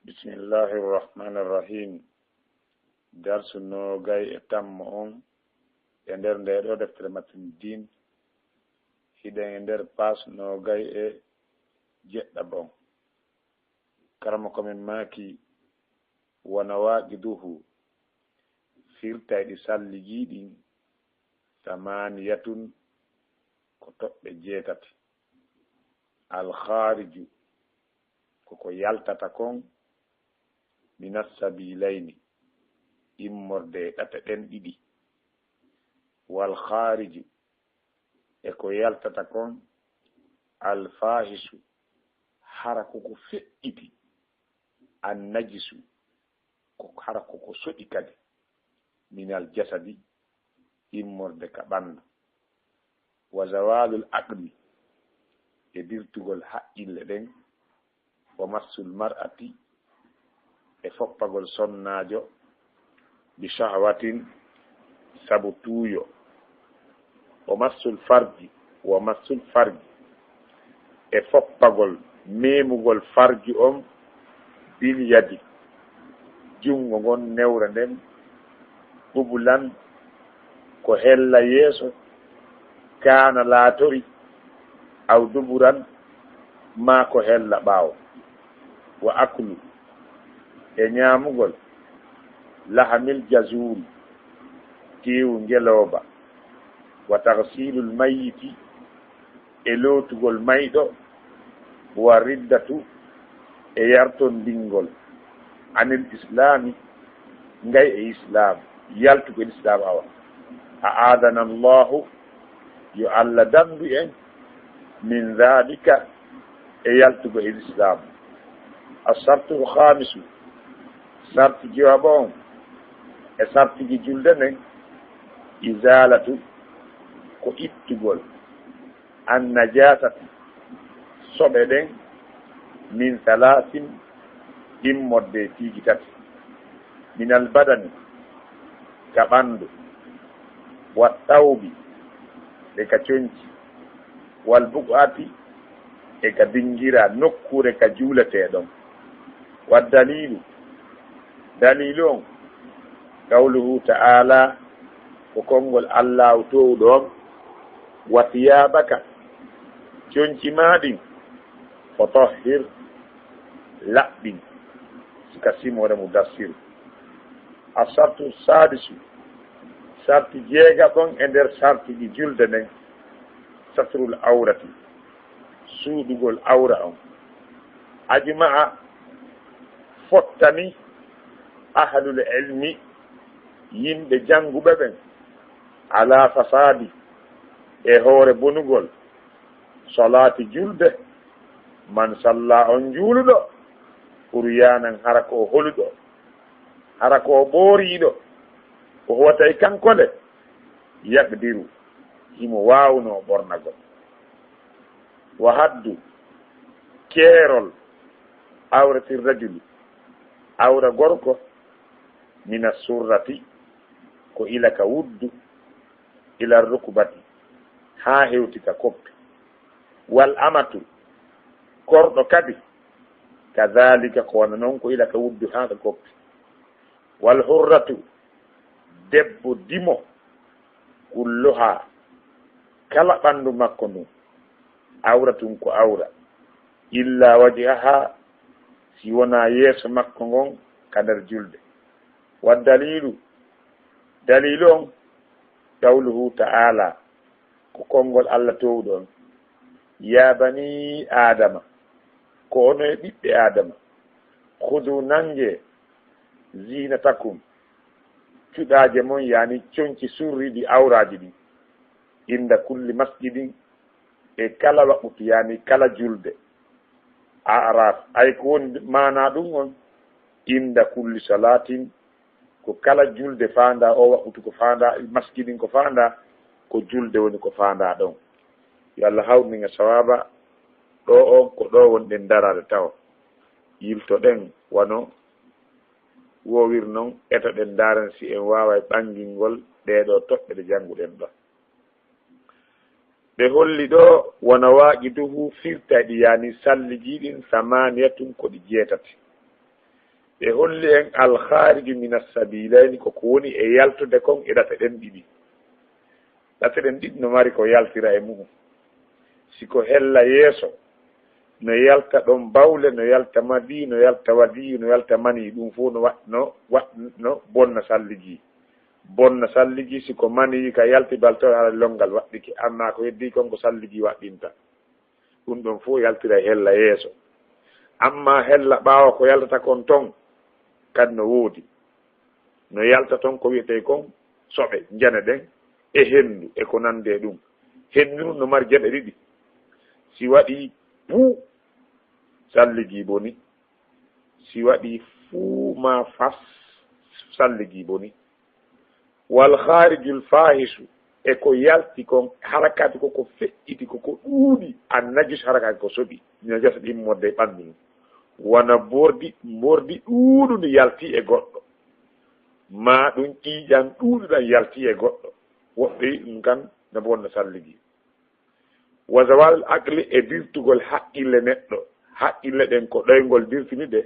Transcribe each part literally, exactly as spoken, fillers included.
Bismillahi rahmani rahim. Darsu noogay e tammo on e nder ndee ɗoo deftere Matnu Diin. Hiɗen e nder paas noogay e jeɗɗaɓo on. Karamoko men maaki, wa nawaaqiduhu, firtayɗi salligii ɗin, samaaniyatun, ko toɓɓe jeetati. Al khaariju, ko ko yaltata kon, minas sabiilayni, immorde e ɗate ɗen ɗiɗi. Wal khaariju, e ko yaltata kon, al faahisu, hara ko ko feƴƴiti, an najisu, ko hara ko ko soƴi kadi, minal jasadi, immorde ka ɓanndu. Wa zawaalul aqli, e dirtugol haqqille ɗen, wa massul mar'ati, e foppagol sonnaajo, bi shahwatin, sabu tuuyo, wa massul farji, wa massul farji, e foppagol, memugol farju on, bil yadi, junngo ngon, newre nden, qubulan, ko hella yeeso, kaana, laatori, aw duburan, maa ko hella ɓaawo. Wa aklu, e ñaamugol, lahamil jazuuri, teewu ngelooba. Wa taghsiilul mayyiti, e lootugol mayɗo. Wa riddatu, e yartondingol, anil islaami, ngay e islaam, yaltugol islaam awa. A'aadana Allahu, yo Alla danndu en, min daalika, e yaltugol e islaam. As-sartul khaamisu, sarti jowaɓo on, e sartiji julde nden, izaalatu, ko ittugol, an najaasati, soɓe ɗen, min salaasin, immorde e piiji tati, minal badani, ka ɓanndu, wa tawbi, e ka conci, wal buqati, e ka dingira nokkuure ka juuletee ɗon. Wa daliilu, daliilu on, qawluhu ta'ala, ko konngol Allaahu toowuɗo on, wa siyaabaka, conci maa ɗin, fatahhir, laɓɓin, si ka simoore Mudassiru. As-sartu saadisu, sarti jeegaɓo on e nder sartiji julde nden, satrul awrati, suuɗugol awra on. Ajma'a, fottani, ahlul ilmi, yimɓe jannguɓe ɓen, ala fasaadi, e hoore bonugol, salaati julde, man salla, on juuluɗo, uryaanan, hara ko o holuɗo, hara ko o ɓooriiɗo, o huwata e kanko le, yaqdiru, himo waawnoo ɓornagol. Wa haddu, keerol, awrati rajuli, awra gorko, mina surrati, ko ila ka wuddu, ila rukbati, haa hewti ka koppi. Wal amatu, korɗo kadi, kadhalika, ko wano non, ko ila ka wuddu haa ka koppi. Wal hurratu, debbo dimo, kulluha, kala ɓanndu makko ndun, awratun, ko awra, illa wajhaha, si wonaa yeeso makko ngon ka nder julde. Wa daliilu, daliilu on, qawluhu ta'ala, ko konngol Alla toowuɗo on, ya bani Aadama, ko onon e ɓiɓɓe Aadama, khudu, nanngee, ziinatakum, cuɗaaje mon, yaani conci surriiɗi awraaji ɗin, inda kulli masjidin, e kala waqutu, yaani kala julde. A'raf, ay ko woni maanaa ɗum on, inda kulli salaatin, ko kala julde faandaa, o waqutu ko faandaa, masjidin ko faandaa, ko julde woni ko faandaa ɗon. Yo Allah hawrinin e sawaaba, ɗoo on ko ɗoo wonɗen daraade tawo. Yiltoɗen wano woowiri non, etoɗen ndaaren si en waaway ɓangingol ɗee ɗoo toɓɓe ɗe jannguɗen ɗoo. Ɓe holli ɗoo, wa nawaaqiduhu, firtayɗi, yaani salligii ɗin, samaaniyatun, ko ɗi jeetati. Ɓe holli en alkhaariju min assabiilayni, ko ko woni e yaltude kon e ɗate ɗen ɗiɗi. Ɗate ɗen ɗiɗi no mari ko yaltira e mu'un. Si ko hella yeeso, no yalta ɗon bawle, no yalta madii, no yalta wadii, no yalta manii, ɗun fow no wa-, no wa-, no bonna salligii. Bonna salligii si ko manii ka yalti baltol hara lonngal waɗɗike, ammaa ko heddii kon ko salligii waɗɗinta. Ɗun ɗon fow yaltira e hella yeeso. Ammaa hella ɓaawo ko yaltata kon ton, kadi no woodi. No yalta ton ko wi'etee kon soɓe, njane ɗen, e henndu, e ko nanndi e ɗun. Henndu ndun no mari geɓe ɗiɗi. Si waɗii puu, salligii bonii. Si waɗii fuu maa fas, salligii bonii. Wal khaarijul faahisu, e ko yalti kon, harakati ko ko feƴƴiti, ko ko ɗuuɗi, an najis harakati ko soɓi, najasa immorde e ɓanndu ndun. Wano mbordi, mbordi ɗuuɗundi yalti e goɗɗo. Maa ɗun ƴiiƴan ɗuuɗuɗan yalti e goɗɗo. Woɓɓe wi'i ɗun kan no bonna salligii. Wa zawalul aqli, e dirtugol haqqille neɗɗo. Haqqille ɗen ko ɗoyngol dirtini ɗe,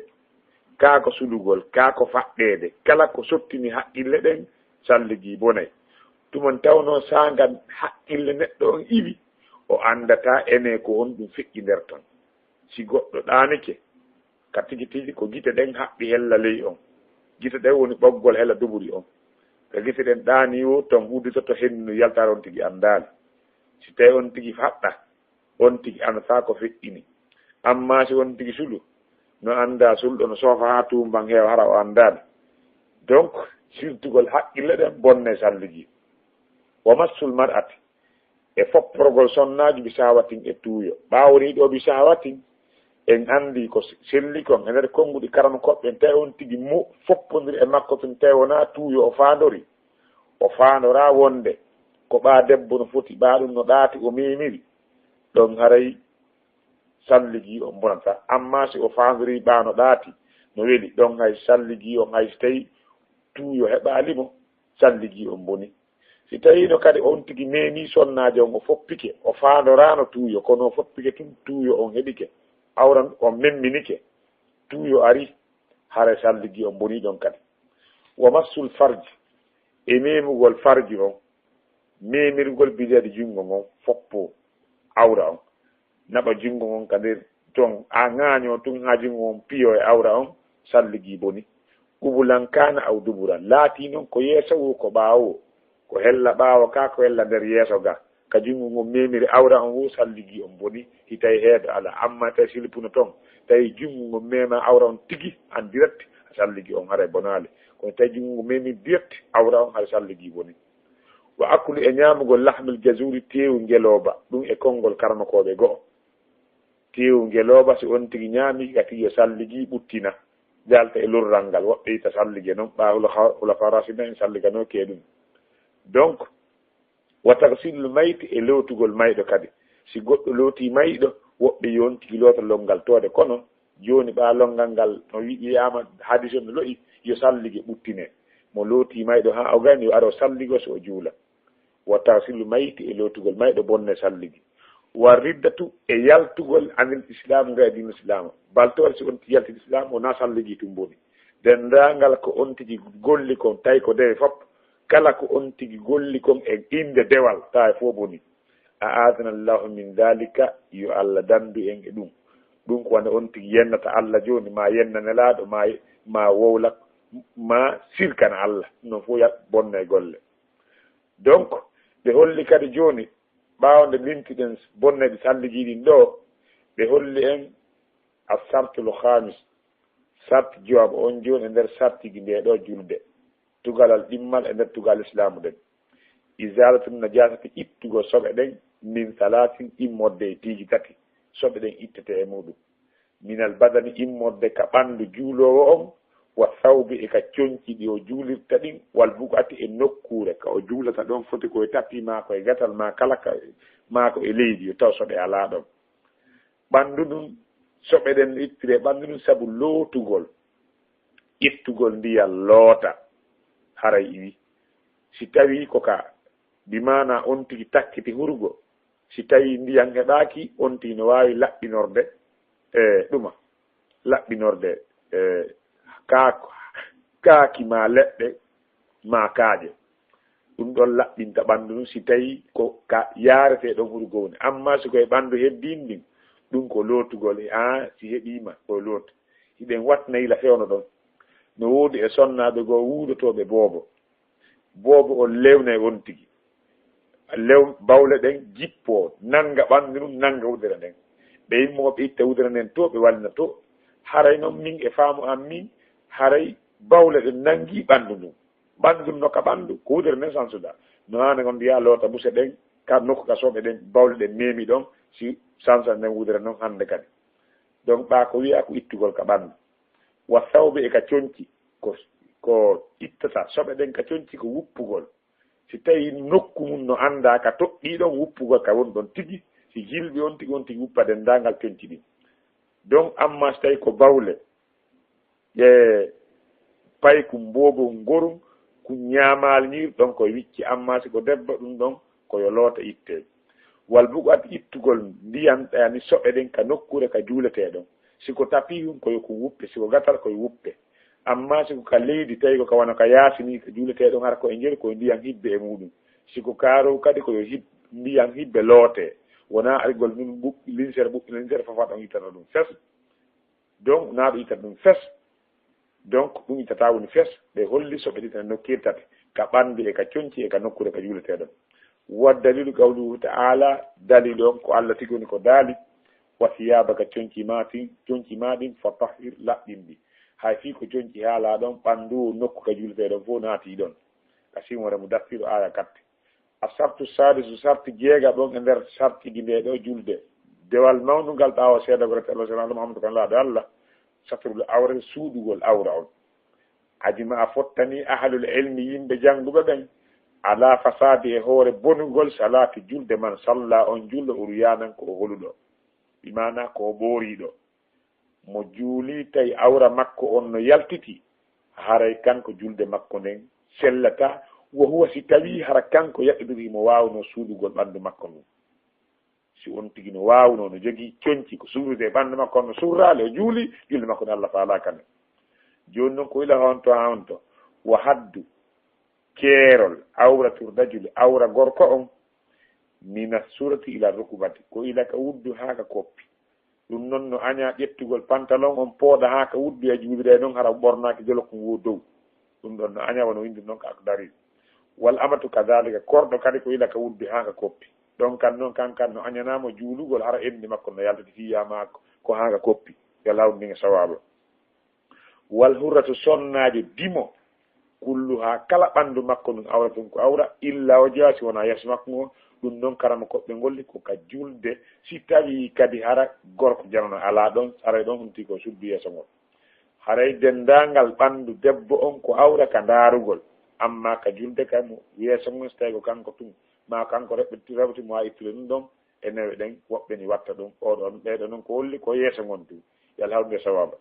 kaa ko sulugol, kaa ko faɗɗeede. Kala ko sottini haqqille ɗen, salligii bonay. Tuma nde tawnoo saanga haqqille neɗɗo on iwi, o anndataa enee ko honɗun feƴƴi nder ton. Si goɗɗo ɗaanike, ka tigi tigi ko gite ɗen haɓɓi hella ley on. Gite ɗen woni ɓoggol hella duburi on. Ka gite ɗen ɗaanii woo, ton udditoto henndu yaltara on tigi anndaali. Si tawii on tigi faɗɗaa, on tigi andataa ko feƴƴini. Ammaa si on tigi sulu, no anndaa sulɗo no soofa haa tuumban heewa hara o anndaali. Donc, sirtugol haqqille ɗen bonnay salligii. Wa massul mar'ati, e fopporgol sonnaajo bi sahawatin e tuuyo. Ɓaawo nii ɗoo bi sahawatin, en anndii ko selli kon e nder konnguɗi karamokooɓe ɓen, tawi on tigi mo foppondiri e makko tun, tawi wonaa tuuyo o faandorii. O faandoraa wonde ko ɓaa debbo no foti, ɓaa ɗun no ɗaati, o meemiri, ɗon haray salligii on bonataa. Ammaa si o faandorii ɓaa no ɗaati, no weli, ɗon hay salligii on, hay si tawii tuuyo heɓaali mo, salligii on bonii. Si tawiino kadi on tigi meemii sonnaajo on, o foppike, o faandoraano tuuyo, kono o foppike tun, tuuyo on heɓike, awra on memminike, tuuyo arii, haray salligii on bonii ɗon kadi. Wa massul farji, e meemugol farji on, meemirgol biyadi junngo ngon, foppo awra on, naɓa junngo ngon ka nder ton, a ŋaaɲoo tun haa junngo ngon piyoo e awra on, salligii bonii. Qubulan kaana aw duburan, laatii non ko yeeso woo ko ɓaawo woo, ko hella ɓaawo kaa, ko hella nder yeeso gaa, ka junngo ngon meemiri awra on woo, salligii on bonii, si tawii heedo alaa. Ammaa tawi silipu no ton, tawi junngo ngon meemaa awra on tigi, en direct, salligii on haray bonaali. Kono tawi junngo ngon meemii direct awra on, haray salligii bonii. Wa aklu, e ɲaamugol, lahmil jazuuri, teewu ngelooba, ɗun e konngol karamokooɓe go'o. Teewu ngelooba, si on tigi ɲaamii, ka tigi yo salligii ɓuttina, yalta e lorral ngal. Woɓɓe wi'ata sallige non, ɓaa hula-, hulafaa raashidiina en salliganooki e ɗun. Donc, wa taghsiilul mayti, e lootugol mayɗo kadi. Si goɗɗo lootii mayɗo, woɓɓe wi'i on tigi loota lonngal toode, kono jooni ɓaa lonngal ngal no wi-, wi'aama, hadiis on no lo'i, yo sallige ɓuttinee. Mo lootii mayɗo haa o gayni, yo aro salligo si o juula. Wa taghsiilul mayti, e lootugol mayɗo bonnay sallige. Wa riddatu, e yaltugol anil islaam, nga e diina islaam. Baltoore si on tigi yalti islaam, wonaa sallige tun boni. Denndaangal ko on tigi golli kon, tawi ko dewe fof, kala ko on tigi golli kon e innde dewal, tawi fof boni. A'aadana Allahu min daalika, yo Allah danndu en e ɗum. Ɗum ko wano on tigi yennata Allah jooni, maa yenna Nelaaɗo, maa, maa wowla, maa sirkana Allah. Ɗum ɗon fof ya-, bonna e golle. Donc, ɓe holli kadi jooni, ɓaawo nde limtiɗen bonnayɗi salligiiɗi ɗin ɗoo, ɓe holli en as-sartul khaamis, sarti jowaɓo on jooni e nder sartiji ndee ɗoo julde, tugalal ɗimmal e nder tugal Islaamu ɗen. Izaalatun najaasati, ittugol soɓe ɗen, min salaasin, immorde e piiji tati, soɓe ɗen ittete e muuɗum. Minal badani, immorde ka ɓanndu juuloowo on, wa sawbi, e ka conci ɗi o juulirta ɗin, wal buqati, e nokkuure ka o juulata ɗon, foti ko e tapi, maa ko e gatal, maa kala ka, maa ko e leydi, yo taw soɓe alaa ɗon. Ɓanndu ndun, soɓe ɗen ittire ɓanndu ndun sabu lootugol, ittugol ndiyan loota, haray iwi. Si tawii ko ka, bi maanaa on tigi takkiti hurugo, si tawii ndiyan heɓaaki, on tigi no waawi laɓɓinorde, e, ɗuma, laɓɓinorde, e, Kaa-, kaaki maa leɗɗe maa kaaƴe. Ɗum ɗon laɓɓinta ɓanndu ndun si tawii ko ka yaaretee ɗon hurgowne. Ammaa si ko e ɓanndu heddiindi ndin, ɗum ko lootugol, haa si heɓiima, ko loot. Hiɗen waɗtina yila fewndo ɗon. No woodi e sonnaaɓe goo wuudotooɓe boobo. Boobo on lewna e on tigi. Lew-, bawle ɗen jippoo, nannga ɓanndu ndun, nannga wudere nden. Ɓe immooɓe itta wudere nden to, ɓe wallina to. Haray non min e faamu an min, haray bawle ɗen nanngii ɓanndu ndun. Ɓanndu ndun no ka ɓanndu, ko wudere nden sansuɗaa. No haani on mbiyaa loota buse ɗen, ka nokku ka soɓe ɗen, bawle ɗen memi ɗon, si sansan nden wudere non hannde kadi. Donc, ɓaa ko wi'aa ko ittugol ka ɓanndu. Wa sawbi e ka conci, ko, ko ittata soɓe ɗen ka conci ko wuppugol. Si tawii nokku mun no anndaa ka toɗɗii ɗon wuppugol ka woni ɗon tigi, si jilɓi on tigi, on tigi wuppa denndaangal conci ɗin. Donc, ammaa si tawii ko bawle, e paykum, boobun, ngorun, kun ñaamaali ñiiri ɗon ko wicci, ammaa si ko debbo ɗum ɗon ko yo loota ittee. Wal buqat ittugol ndiyan, yani soɓe ɗen ka nokkuure ka juuletee ɗon. Si ko tapihun ko yo kun wuppe, si ko gatal ko yo wuppe. Ammaa si ko ka leydi, tawi ko ka wano ka yaasi nii ka juuletee ɗon, hara ko e nder ko ndiyan hibbe e muuɗum. Si ko kaarow kadi ko yo hib-, ndiyan hibbe lootee. Wonaa argol min buɓ-, linsere buɓɓina linsere fafa ɗon ittana ɗum fes. Donc, naa ɗum ittata ɗum fes. Donc, ɗum ittata woni fes, ɓe holli soɓe ɗiɗi no kirtate, ka ɓandu e ka conci e ka nokkuure ka juuletee ɗon. Wa dalilu qawluhu ta'ala, dalilu on ko Allah tigi woni ko daali, "Wa thiyabaka, conci ma tin, conci ma ɗin, fatahhir, laɓɓin ɗi." Hay fii ko conci haalaa ɗon, ɓandu nokku ka juuletee ɗon fof naati ɗon. Ka Simore Mudassiru aya katte. Asartu sadisu, sarti jeegaɓo on e nder sartiji nde ɗo julde. Dewal mawnungal ɓaawo seedagol rete Allah, sallallahu Muhammadu kan laaɗo Allah, satrul awra, suuɗugol awra on. Ajma'a, fottani ahlul ilmi, yimɓe jannguɓe ɓen, ala fasadi, e hoore bonugol salati, julde, man salla, on julɗo, uryanan, ko o holuɗo, bi maana ko o ɓooriiɗo. Mo juuli tawi awra makko on no yaltiti, haray kanko julde makko nden sellataa, wa huwa, si tawii hara kanko yaqdiru himo waawunoo suuɗugol ɓandu makko ndun. Si on tigi no waawunoo, no jogii conci ko suurude e ɓandu makko on, no suurraali, o juuli, julde makko nden Allah faalaaka nden. Jooni non ko ila honto haa honto? Wa haddu, keerol, awratur rajuli, awra gorko on, mina surati ila rukubati, ko ila ka wuddu haa ka koppi. Ɗum non no añaa ƴettugol pantalon on pooɗa haa ka wuddu e juuliree non hara ɓornaaki jolokun woo dow. Ɗum ɗon no añaa wano winndi non ka Akdari. Wal amatu kadhalika, korɗo kadi ko ila ka wuddu haa ka koppi. Ɗon kan non kan kan no añanaa mo juulugol hara enndi makko no yaltiti fii yaama ko haa ka koppi. Yo Allah hawru en e sawaaba. Wal hurratu, sonnaajo dimo, kulluhaa, kala ɓandu makko ndun, awratun, ko awra, illa wajhahaa, si wonaa yeeso makko ngon. Ɗum non karama koɓɓe ngolli ko ka julde, si tawii kadi hara gorko janano alaa ɗon, haray ɗon honti ko suddu yeeso ngon. Haray denndaangal ɓandu debbo on ko awra ka ndaarugol, ammaa ka julde kay mo yeeso ngon, si tawii ko kanko tun, maa kanko reɓɓiti, reɓɓiti mo haa ittude ɗum ɗon, e newe ɗen, woɓɓe ni watta ɗum. Oɗon, ɓeeɗo non ko holli ko yeeso ngon tun. Yo Allah hawru en e sawaaba.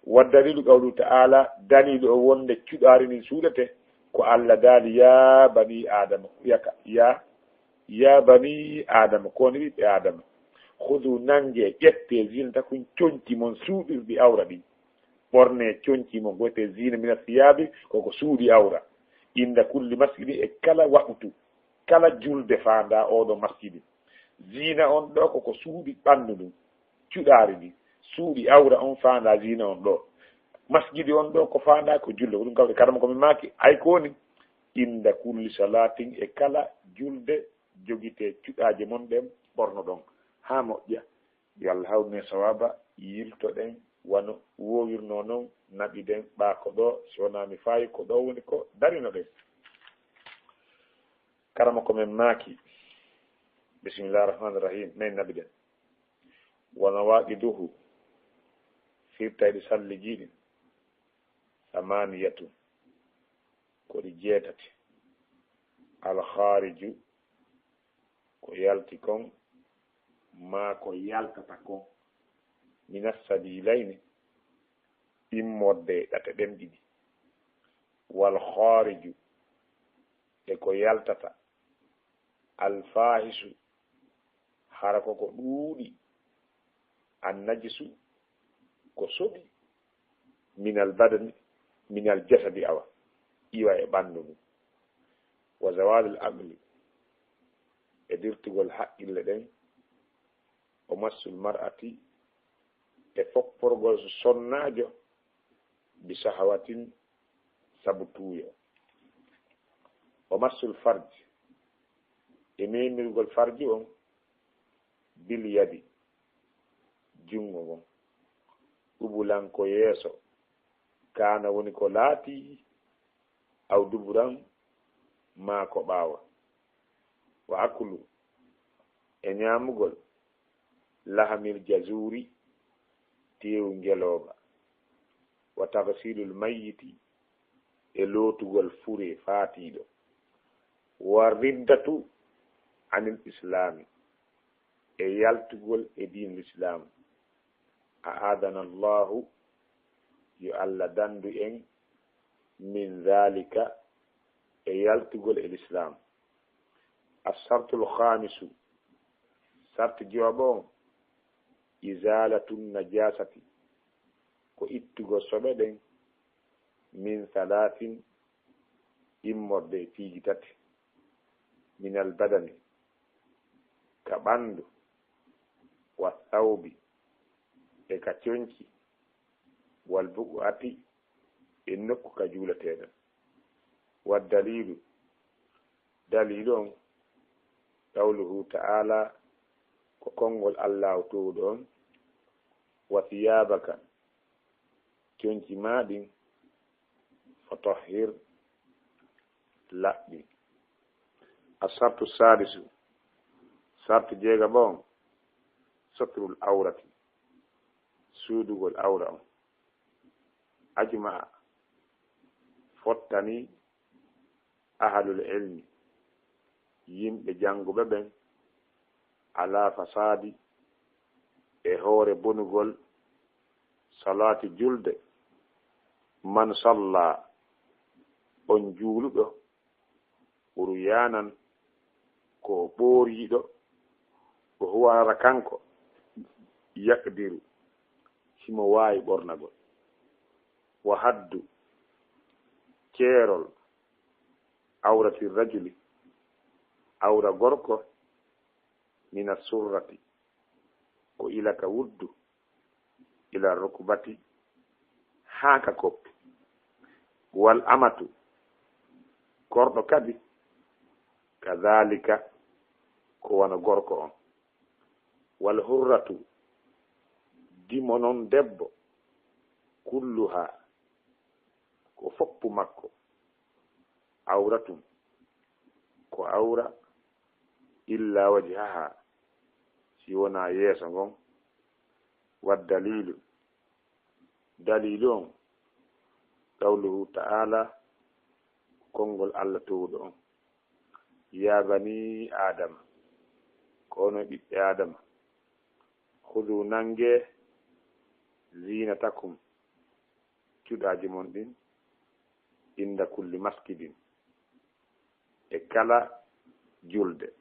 Wa dalilu qawluhu ta'ala, dalilu o wonde cuɗaari ndin suuɗete, ko Allah daali, "Ya bani Adama," yaka, ya, "Ya bani Adama," ko woni ɓiɓɓe Adama. "Khudu, nange, ƴette, zinatakum, conci mon suuɗirɗi awra ɗin. Ɓorne conci mon, ko wiyetee zina, mina siyaabi, ko ko suuɗi awra. Inda kulli masjidi, e kala waqtu, kala julde faanda oɗo masjidi." Zina on ɗo ko ko suuɗi ɓandu ndun, cuɗaari ndin, suuɗi awra on faanda zina on ɗo. Masjidi on ɗo ko faanda ko julde, ko ɗum kawte karama ko mi maaki, ay ko woni, "Inda kulli salatin," e kala julde jogitee cuɗaaje mon ɗen ɓornoɗon haa moƴƴa. Yo Allah hawru en e sawaaba, yiltoɗen wano woowirnoo non, naɓiden ɓaa ko ɗo, si wonaa mi faayi ko ɗo woni ko darinoɗen. Karama ko men maaki, bismillahir rahmanir rahim, men naɓiden. Wa nawaqiduhu, firtayɗi sallijiiɗi, samaniyatun, ko ɗi jeetati. Al khariju, ko yalti kon, maa ko yaltata kon, minas sabilayni, immorde e ɗate ɗen ɗiɗi. Wal khariju, e ko yaltata, al fahisu, hara ko ko ɗuuɗi, an najisu, ko soɓi, minal badani, Minal jasadi, awa, iwa e ɓanndu ndun. Wa zawalil aqli, e dirtugol haqqille ɗen. Wa massul mar'ati, e fopporgol sonnaajo, bi shahawatin, sabu tuuyo. Wa massul farji, e meemirgol farji on, bil yadi, junngo ngon, qubulan, ko yeeso, kaana, woni ko laatii, aw duburan, maa ko ɓaawo. Wa aklu, e ñaamugol, lahamil jazuuri, teewu ngelooba. Wa tagsilul mayyiti, e lootugol fure faatiiɗo. Wa riddatu anil islaami, e yaltugol e diinul islaam. A'aadana Allaahu, yo Alla dandu en, min zaalika, e yaltugol e lislaam. Assartul khaamisu, sarti jowaɓo on, izaalatun najaasati, ko ittugol soɓe ɗen, min salaasin, immorde e piiji tati, minal badani, ka ɓanndu, wa thawbi, e ka conci, wal buq'ati, e nokku ka juuletee ɗon. Wa daliilu, daliilu on, qawluhu ta'aalaa, ko konngol Allaahu toowuɗo on, wa thiyaabaka, conci maa ɗin, fatahhir, laɓɓin. Assartu saadisu, sarti jeegaɓo on, satrul awrati, suuɗugol awra on. Ajma'a, fottani, ahlul ilmi, yimɓe jannguɓe ɓen, alaa fasaadi, e hoore bonugol, salaati, julde, man sallaa, on juuluɗo, uryaanan, ko o ɓooriiɗo, wa huwa, hara kanko, yaqdiru, himo waawi ɓornagol. Wa haddu, ceerol, awrati rajuli, awra gorko, mina surrati, ko ila ka wuddu, ila rukbati, haa ka koppi. Wal amatu, korɗo kadi, kadhalika, ko wano gorko on. Wal hurratu, dimo non debbo, kulluha, ko foppu makko, awratun, ko awra, illa wajhaha, si wonaa yeeso ngon. Wa daliilu, daliilu on, qawluhu ta'aalaa, konngol Alla toowuɗo on, yaa banii Aadama, ko onon ɓiɓɓe Aadama, khuduu, nanngee, ziinatakum, cuɗaaji mon ɗin, inda kulli masjidin, e kala julde.